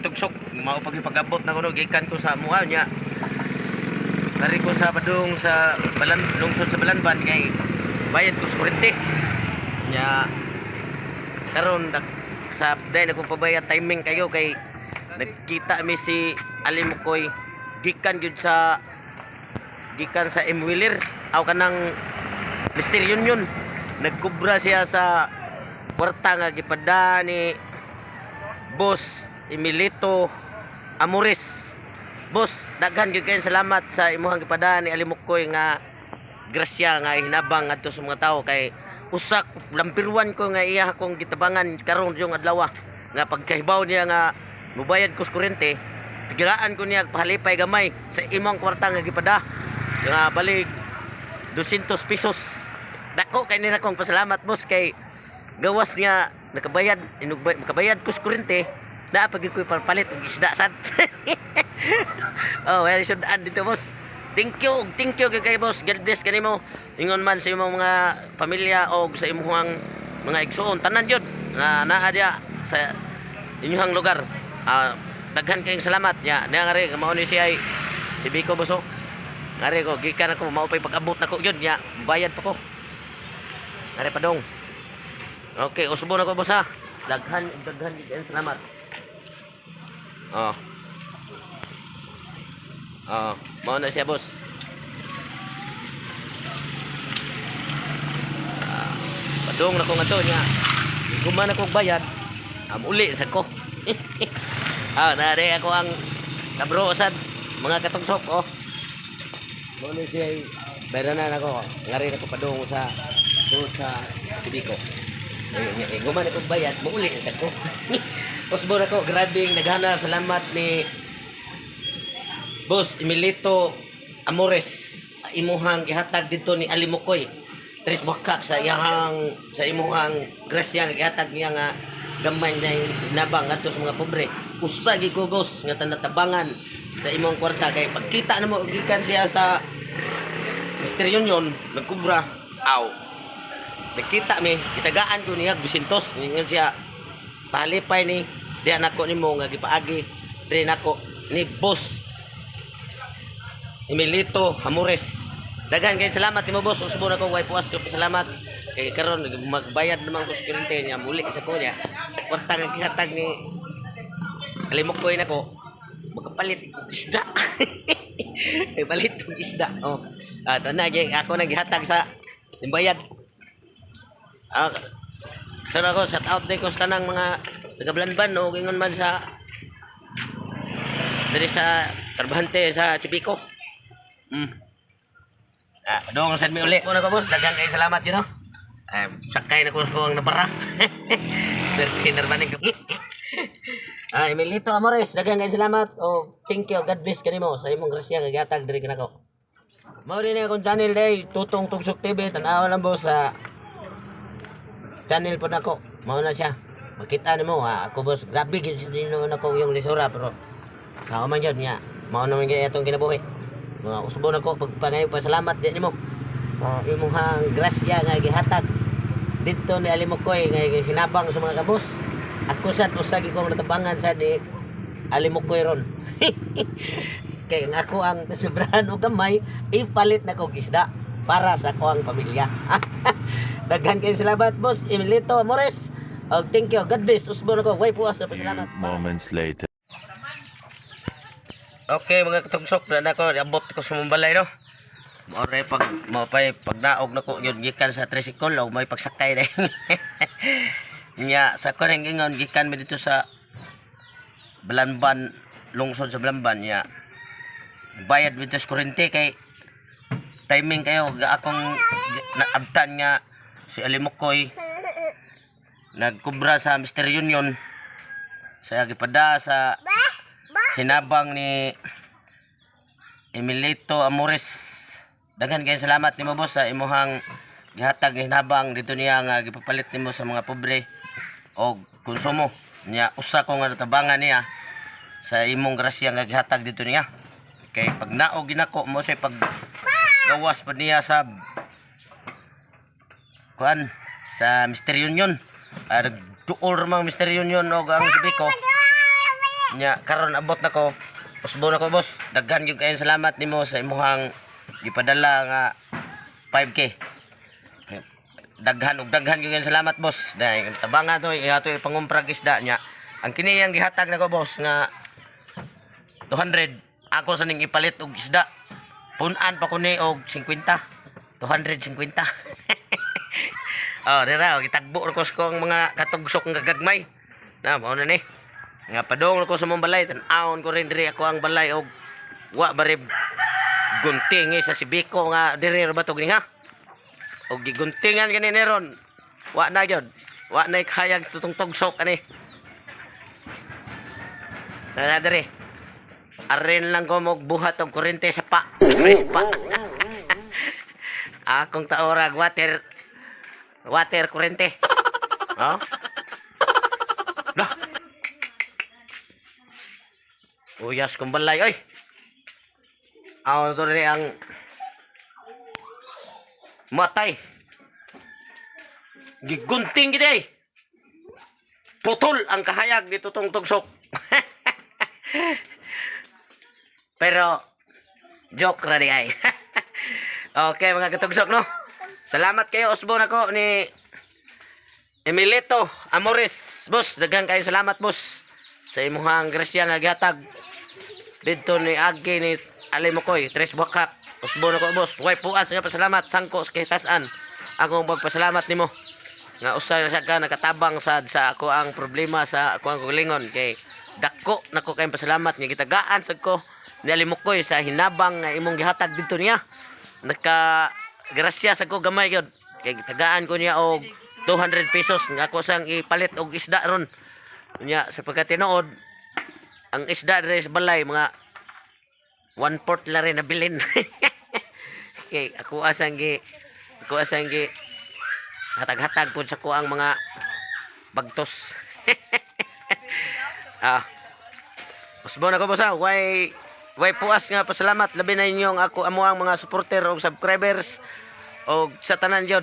Katugsok, mao pag pag-abot na ko, no, gikan ko sa amuha niya. Nari ko sa padung sa Balan, lungsod sa Balanban kay bayad ko sa kuryente. Nya karon sa day na kong pabayad, timing kayo kay nagkita mi si Ali Mukoy gikan gyud sa gikan sa M Wheeler aw kanang Mr. Union. Nagkubra siya sa kwarta nga gipada ni Boss Emilito Amores. Boss, daghan gyud kayo salamat sa imuhang gipada ni Alimukoy nga grasya nga hinabang ngadto sa mga tawo kay usak lampiruan ko nga iya akong gitabangan karon yung adlaw nga pagkahibaw niya nga mubayad ko sa kuryente, tigilaan ko niya pahalipay gamay sa imong kwarta nga gipada nga balig 200 pesos. Dako kay nila kong pasalamat, boss, kay gawas nga nakabayad inugbay makabayad ko sa kuryente, naa pag ko palit og isda sad. Oh, well, sudan dito, boss. Thank you, thank you kay boss. God bless kanimo. Ingon man sa imong mga pamilya o sa imong mga igsuon, tanan jud nga naa diya sa inyong lugar. Ah, daghan kayong salamat nya. Niya ngari mao ni siya ay si Biko, boss, oh. Ngari ko gikan ako, mao pay pag-abot nako yun nya, bayad pa ko. Ngari padong. Okay, usbo na ko, boss, ha. Daghan daghan gyud salamat. Oh. Oh, mao na siya, boss. Ah, padung na ko nga to niya. Guman ako og bayad. Uli sa ko. Ah, nari ako ang kabro sad mga katugsok, oh. Mao na siya, bayran na nako. Ngari na ko padung sa doon sa Sibiko. Eh, eh, guman ako bayad, muuli sa ko. Usbo na ko, grabe naghana salamat ni Boss Emilito Amores sa imuhang gihatag dito ni Ali Mukoy. Tres wakak sa iyahang sa imuhang grasya nga gihatag niya nga gamay na hinabang ngadto sa mga pobre. Usa gyud ko, boss, nga tanatabangan sa imong kwarta kay pagkita namo gikan siya sa Mr. Union nagkubra aw. Nagkita mi, gitagaan ko niya 200. Ingon siya, "Palipay ni diha nako nimo nga gipaagi diri nako ni Boss Emilito Amores." Daghan kay salamat nimo, boss. Usbo na ko way puas ko salamat. Kay karon magbayad naman ko sa kuryente niya, muli sa ko niya. Sa kwarta nga gihatag ni Alimukoy nako makapalit og isda. Kay palit og isda. Oh. Ah, na ako nang gihatag sa bayad. Ah, so ako shout out din ko sa tanang mga taga Blanban o ingon man sa diri sa trabahante sa Chipico. Ah, dong sad mi uli. Una ko, boss, daghan kay salamat. Ay, sakay na ko sa ang nabara. Sir Kinermaning ko. Ah, Emilito Amores, daghan kay salamat. Oh, thank you. God bless kanimo sa imong grasya nga gihatag diri kanako. Mao din akong channel day, Tutong Tugsok TV. Tan-aw lang, boss, sa channel po nako. Mao na siya. Makita nimo ha, ako, boss, grabe gyud din naman ako yung lisura pero sao man yun niya. Mao naman gyud atong kinabuhi. Mga usbo nako pagpangayo pasalamat di nimo. Imong grasya nga gihatag didto ni Alimukoy nga hinabang sa mga kabos. Ako sad usa gyud ko natabangan sa ni Alimukoy ron. Kay ang ako ang sobrahan og gamay, ipalit na ko og isda para sa ako ang pamilya. Daghan kayo salamat, Boss Emilito Amores. Og thank you. God bless. Usbo na ko. Way puas na Few pasalamat. moments later. Okay mga katugsok, na nako abot ko sa mong balay, no. Mao ray pag mao pay pagnaog nako yun gikan sa tricycle og may pagsakay na. Nya sa ko ring ingon gikan mi dito sa Balanban, lungsod sa Balanban nya. Bayad dito sa kuryente kay timing kayo ga akong naabtan nga si Alimukoy nagkubra sa Mr. Union sa gipada sa hinabang ni Emilito Amores. Daghan kayong salamat nimo, boss, sa imuhang gihatag nga hinabang dito niya nga gipapalit nimo sa mga pobre og konsumo. Niya usa ko nga natabangan niya sa imong grasya nga gihatag dito niya. Kay pag naog ginako mo sa pag gawas pa niya sa kuan sa Mr. Union. Duol ra mang Mr. Union og ang Sibiko. Nya karon abot nako. Usbo nako, boss. Daghan gyud kayong salamat nimo sa imuhang gipadala nga 5K. Daghan og daghan gyud kayong salamat, boss. Dahil tabanga to ato ipangumprag isda nya. Ang kini ang gihatag nako, boss, nga 200 ako sa ning ipalit og isda. Punan pa ko ni og 50. 250. Oh, dira gitagbo ko sa ang mga katugsok nga gagmay. Na mao na ni. Nga padong ko sa mong balay, tan-awon ko rin diri ako ang balay og wa barib gunting sa Sibiko nga diri ra ba to gini ha? Og giguntingan gani ni ron. Wa na gyud. Wa na kayag tutong tugsok ani. Na diri. Arin lang ko mo buhat og kuryente sa pa. Pa. Akong taorag water water kuryente. Oh? Lah. Uyas kong balay, oy. Aw to rin ang matay. Gigunting gid eh. Putol ang kahayag dito tong tugsok. Pero joke ra di ay. Okay, mga katugsok, no. Salamat kayo, usbon ako ni Emilito Amores. Boss, daghan kayo salamat, boss, sa imuhang grasya nga gihatag didto ni Agi ni Alimokoy, Tres Bakak. Usbon ako, boss. Way puas nga pasalamat sangko sa kahitasan. Akong pagpasalamat nimo nga usa na siya ka nakatabang sad sa ako ang problema sa ako ang kaugalingon kay dako nako kayong pasalamat nga gitagaan sad ko ni Alimokoy sa hinabang nga imong gihatag didto niya. Naka grasya sa ko gamay gyud kay gitagaan ko niya og 200 pesos nga ako sang ipalit og isda ron niya sa pagkatinuod ang isda diri sa balay mga 1/4 la rin nabilin. Okay, ako asang gi hatag-hatag pud sa ko ang mga bagtos. Ah. Usbon ako, boss ha. Way puas nga pasalamat labi na inyong ako amo ang mga supporter og subscribers og sa tanan jud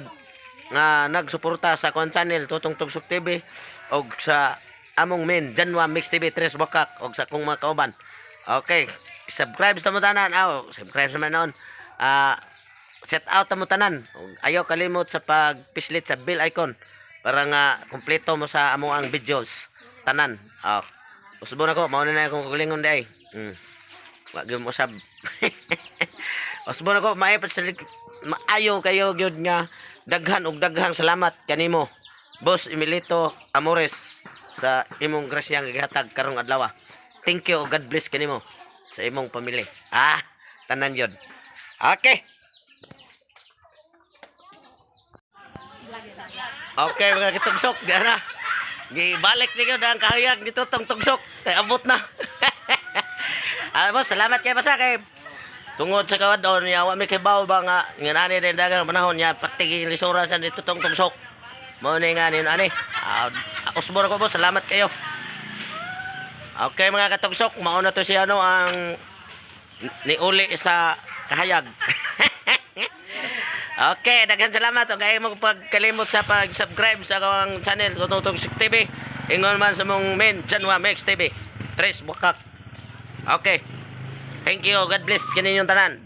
nga nagsuporta sa akong channel Tutong Tugsok TV og sa among main Janwa Mix TV Tres Bakak og sa akong mga kauban. Okay, subscribe sa mo tanan. Aw, subscribe sa man noon. Ah, shout out mo tanan. Ug ayaw kalimot sa pagpislit sa bell icon para nga kumpleto mo sa among ang videos tanan. Ah. Usbon ako, mao na na akong kaugalingon day. Wa gyud mo sab. Usbon ako, maayo pa sa maayo kayo gyud nga daghan og daghang salamat kanimo, Boss Emilito Amores, sa imong grasya nga gihatag karong adlaw. Thank you, God bless kanimo sa imong pamilya. Ah, tanan yun. Okay. Okay, mga katugsok, di na. Gibalik ni ang kahayag dito tong tugsok. Kay abot na. Ah, boss, salamat kay basa kay tungod sa kawadon niya wa mi kay baw ba nga nga nani din dagang panahon niya pati lisura sa dito tong tugsok. Mao ni nga ni ani. Ah, usbor ako, boss, salamat kayo. Okay, mga katugsok, mao na to si ano ang niuli sa kahayag. Okay, daghan salamat ug ayaw mo pagkalimot sa pag-subscribe sa akong channel Tutong TV. Ingon man sa mong main Janwa Mix TV. Tres Bukak. Okay. Thank you. God bless kaninyong tanan.